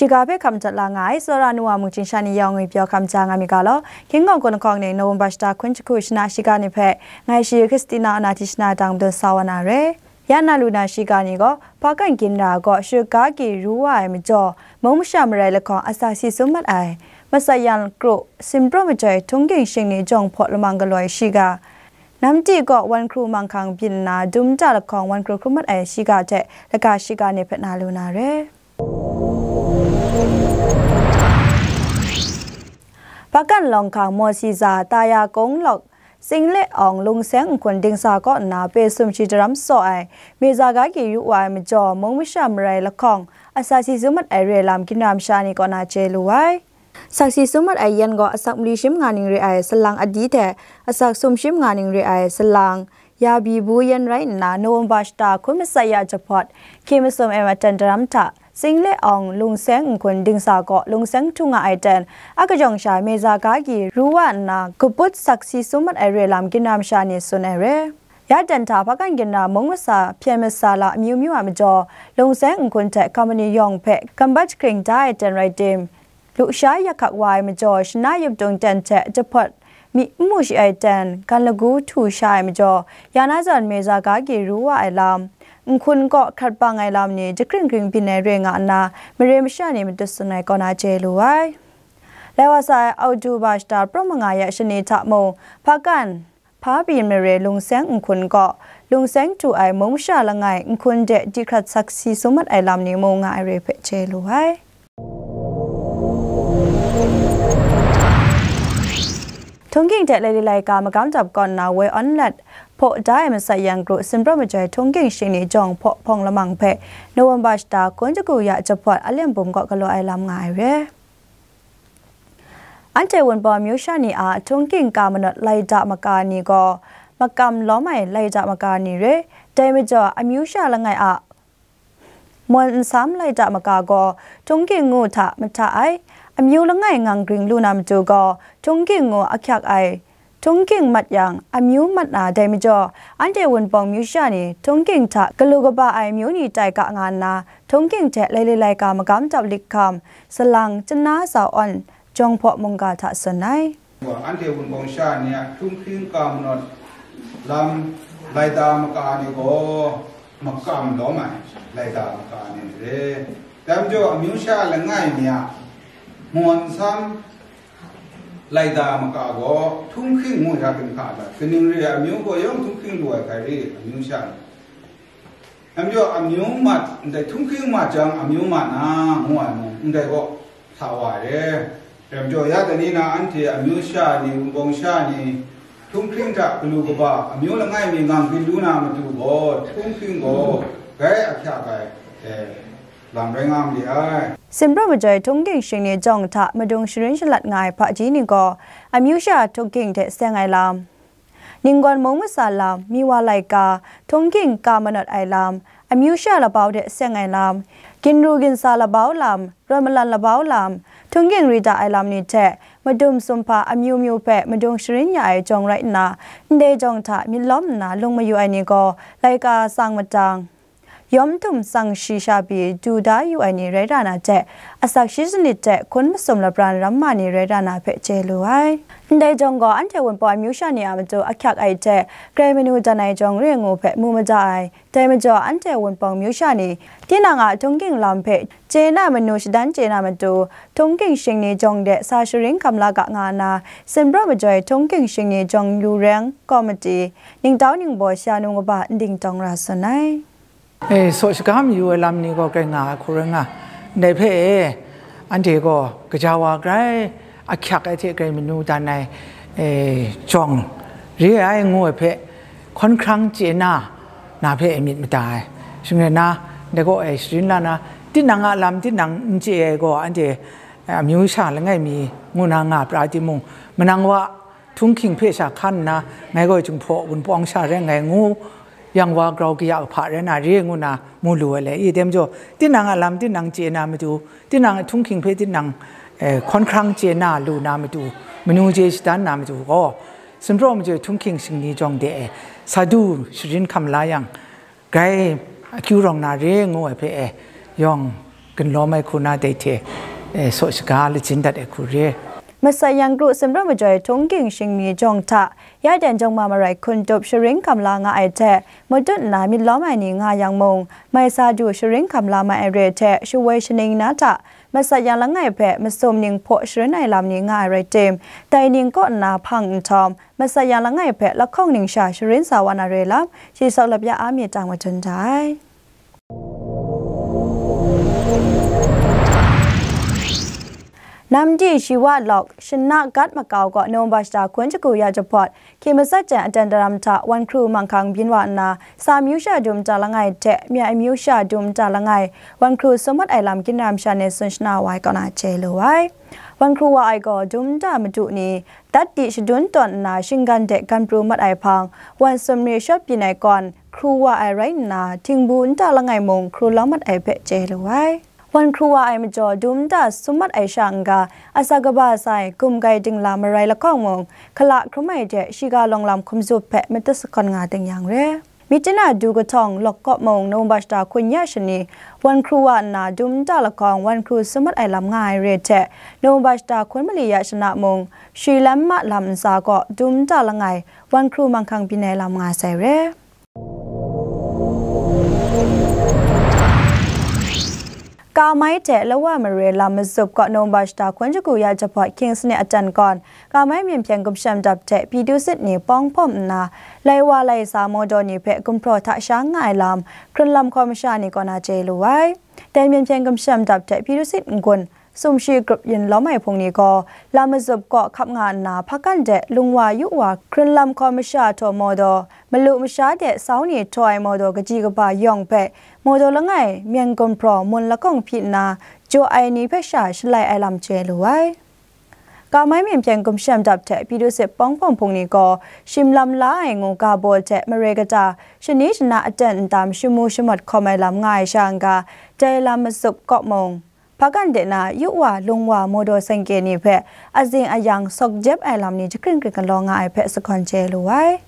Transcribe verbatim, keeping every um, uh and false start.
Shiga hpe hkam jat la nga ai, tsawra nu wa mungchin sha ni yawng ngwi pyaw hkam ja nga mi ga law, King Kawng Kun Lahkawng ning November shata hkun jahku shana shiga ni hpe, ngai shi Christina Anatishna dang dun sa wa na re. Ya na lu na shiga ni gaw, Hpakan Ginra gaw Shiragagi ru wa ai majaw, mung masha marai lahkawng asak si sum mat ai, masat yan kru, sinpraw majoi Htungging shingni jawng hpaw lamang galoi shiga, Namti gaw wan hkru manghkang byin nna, dum da lahkawng wan hkru hkrum mat ai shiga hte, laga shiga ni hpe na lu na re. Hpakan Lawng Hkang Mawsi Za, Taya Kung Lawk, Singlet Awng Lungseng Nhkun Dingsa kaw nna, Pe Sum Shi Daram saw ai, Meza Gagi ru wa ai majaw, mung masha marai lahkawng, asak si sum mat ai re lam, ginra masha ni kaw na chye lu ai. Sak si sum mat ai yan gaw asak mali shi manga ning re ai, salang adi hte asak sum shi manga ning re ai, salang ya bi bu yan rai nna, November shata hkun masat ya jahpawt, hkye masum M F ten daram hta, Singlet Awng Lungseng Nhkun Dingsa kaw lungseng htu nga ai ten, a kajawng sha Meza Gagi ru wa nna, kaput sak si sum mat ai re lam, ginra masha ni tsun ai re. Ya ten hta Hpakan Ginra mung masa, hpyen masa la amyu myu a majaw, lungseng nhkun hte company yawng hpe gambat jahkring da ai ten rai tim, lusha yak hkak wa ai majaw, shana yup dung ten hte jahpawt myi n mu shi ai ten, gan lagu htu sha ai majaw, ya na zawn Meza Gagi ru wa ai lam, nhkun kaw hkrat bang ai lam ni jahkring hkring byin ai re nga nna, mare masha ni matut tsun ai kaw na chye lu ai. Lai wa sa ai October shata prawng manga ya shani hta mung, Hpakan Hpa Byin Mare Lungseng Nhkun kaw, lungseng htu ai mung masha langai nhkun de di hkrat sak si sum mat ai lam ni mung nga ai re hpe chye lu ai. Htungging hte laili laika magam dap kaw nna woi awn let hpaw da ai masat yan kru, sinpraw majoi Htungging shingni jawng hpaw hpawng lamang hpe, November shata hkun jahku ya jahpawt a lem bum kaw galaw ai lam nga ai re. Anhte Wunpawng amyu sha ni a Htungging ka manawt laida maka ni gaw, makam lawm ai laida maka ni re. Dai majaw, amyu sha langai a mawn nsam laida maka gaw, Htungging ngu hta mahta ai. Amyu langai ngang gring lu na matu gaw, Htungging ngu ahkyak ai. Htungging mat yang, amyu mat na dai majaw, anhte Wunpawng amyu sha ni Htungging hta galu kaba ai amyu ni tai ga nga nna, Htungging hte laili laika magam dap lik hkam, salang, chana sa awn, jawng hpaw mungga hta tsun ai. Anhte Wunpawng sha ni a Htungging ka manawt lam laida maka ni gaw, makam lawm ai laida maka ni re. Dai majaw, amyu sha langai mi a mawn nsam laida maka gaw, Htungging ngu hkra hkra dat. Kaning re ai, amyu gaw yawng Htungging lu ai hkrai re, amyu sha ni. Dai majaw, amyu mat, ndai Htungging mat jang, amyu mat na, ngu ai mung, ndai gaw sa wa ai re. Dai majaw, ya dai ni na anhte amyu sha ni, Wunpawng sha ni, Htungging hta galu kaba, amyu langai mi ngang grin lu na matu gaw, Htungging gaw grai ahkyak ai, eh, lam rai nga ma li ai. Sinpraw majoi Htungging shingni jawng hta madung sharin shalat nga ai hpaji ni gaw, amyu sha Htungging hte seng ai lam, Ninggawn mung masa lam, Miwa laika, Htungging ka manawt ai lam, amyu sha labau hte seng ai lam, ginru ginsa labau lam, rawn malan labau lam, Htungging rita ai lam ni hte, madum sumhpa amyu myu hpe madung sharin ya ai jawng rai nna, ndai jawng hta myit lawm nna lung mayu ai ni gaw, laika tsang matang, yawm htum tsang shi sha pyi du da yu ai ni rai ra na hte, asak shi sanit hte hkun masum lapran ramma ni rai ra na hpe chye lu ai. Ndai jawng gaw, anhte Wunpawng amyu sha ni a matu ahkyak ai hte, grai manu dan ai jawng re ngu hpe mu mada ai. Dai majaw, anhte Wunpawng amyu sha ni, tinang a Htungging lam hpe chye na manu shadan chye na matu, Htungging shingni jawng de sa sharin hkam la ga nga nna, Sinpraw majoi Htungging shingni jawng yu reng, komiti, ningtau ningbaw sha nu kaba n dingtawng ra tsun ai. E, saw shaga mayu ai lam ni gaw grai nga ai hku rai nga. Ndai hpe e, anhte gaw gaja wa grai ahkyak ai hte grai manu dan ai, e, jawng re ai ngu ai hpe, hkawn hkrang chye na, na hpe e myit mada ai. Shing rai na, ndai gaw e sharin la na, tinang a lam tinang n chye ai gaw, anhte, e, amyu sha langai mi ngu na nga pra timung, manang wa, Htunghking hpe sha hkan nna, ngai gaw Jinghpaw Wunpawng sha rai nngai ngu yang wa, grau kaya kahpa rai na re ngu na mu lu ai le i? Dai majaw, tinang a lam tinang chye na matu, tinang a Htunghking hpe tinang, eh, hkawn hkrang chye na lu na matu, manu chye shadan na matu gaw, Sumpraw Majoi Htunghking shingni jawng de e, sa du sharin hkam la yang, grai akyu rawng na re ngu ai hpe e, yawng Gunlawm ai hku na dai hte, eh, saw shaga lajin dat ai hku re. Masat yang kru sumrawng majoi htung ging shingni jawng hta, ya dan jawng ma marai hkun tup sharin hkam la nga ai hte, matut nna myit lawm ai ni nga yang mung, mai sa du sharin hkam la mai ai re hte, shawoi shaning na hta, masat yang langai hpe masum ning hpaw sharin ai lam ni nga ai rai tim, dai ning kaw nna hpang nhtawm, masat yang langai hpe lahkawng ningsha sharin sa wa na re lam, shi sawk lap ya a myit dang madun da ai. Namdi Shiwa Lawk, Shana Gat Makau gaw November shata hkun shagu ya jahpawt, hkye matsat jan aten daram hta wan hkru manghkang byin wa nna, sa amyu sha dum nta langai hte mya amyu sha dum nta langai, wan hkru sum mat ai lam ginram sha ni tsun shana wa ai kaw na chye lu ai. Wan hkru wa ai gaw dum nta madu ni, dat di shadun tawn nna shinggan de gan pru mat ai hpang, wan sumri shawt byin ai kawn, hkru wa ai rai nna, htingbu nta langai mung hkru lawm mat ai hpe chye lu ai. Wan hkru wa ai majaw dum nta sum mat ai sha n-ga, asak kaba sai, gumgai dingla marai lahkawng mung, hkala hkrum ai hte shiga lawng lam hkum zup hpe matut sahkawn nga ting yang re. Myitkyina du kahtawng lawk kaw mung November shata hkun ya shani, wan hkru wa nna dum nta lahkawng wan hkru sum mat ai lam nga ai re hte, November shata hkun mali ya shana mung, Shri Lam Ma lam ntsa kaw dum nta langai, wan hkru manghkang byin ai lam nga sai re. Kamai hte Lawa mare lam mazup kaw November shata hkun shagu ya jahpawt hkying sanit aten kawn, Kamai myen hpyen gumshem dap hte Pyi Du Sit ni pawng hpawm nna, lai wa lai sa mawdaw ni hpe gumhpraw hta sha nga ai lam, hkrunlam hkaw masha ni kaw na chye lu ai. Dai myen hpyen gumshem dap hte Pyi Du Sit n-gun, sumshi grup yin lawm ai hpung ni gaw, lam mazup kaw hkap nga nna, hpakan de lung wa yu wa, hkrunlam hkaw masha htaw mawdaw, malu masha de sau ni htaw ai mawdaw kaji kaba yawng hpe, mawdaw langai, myen gumhpraw mun lahkawng hpyi nna, jaw ai ni hpe sha shalai ai lam chye lu ai. Kamai myen hpyen gumshem dap hte Pyi Du Sit pawng hpawm hpung ni gaw, shim lam la ai ngu ga baw hte mare kata, shani shana aten ntam shamu shamawt hkawm ai lam nga ai sha n-ga, dai lam mazup kaw mung, hpakan de na yu wa lung wa mawdaw sengke ni hpe azing ayang sawk jep ai lam ni jahkring kring galaw nga ai hpe sahkawn chye lu ai.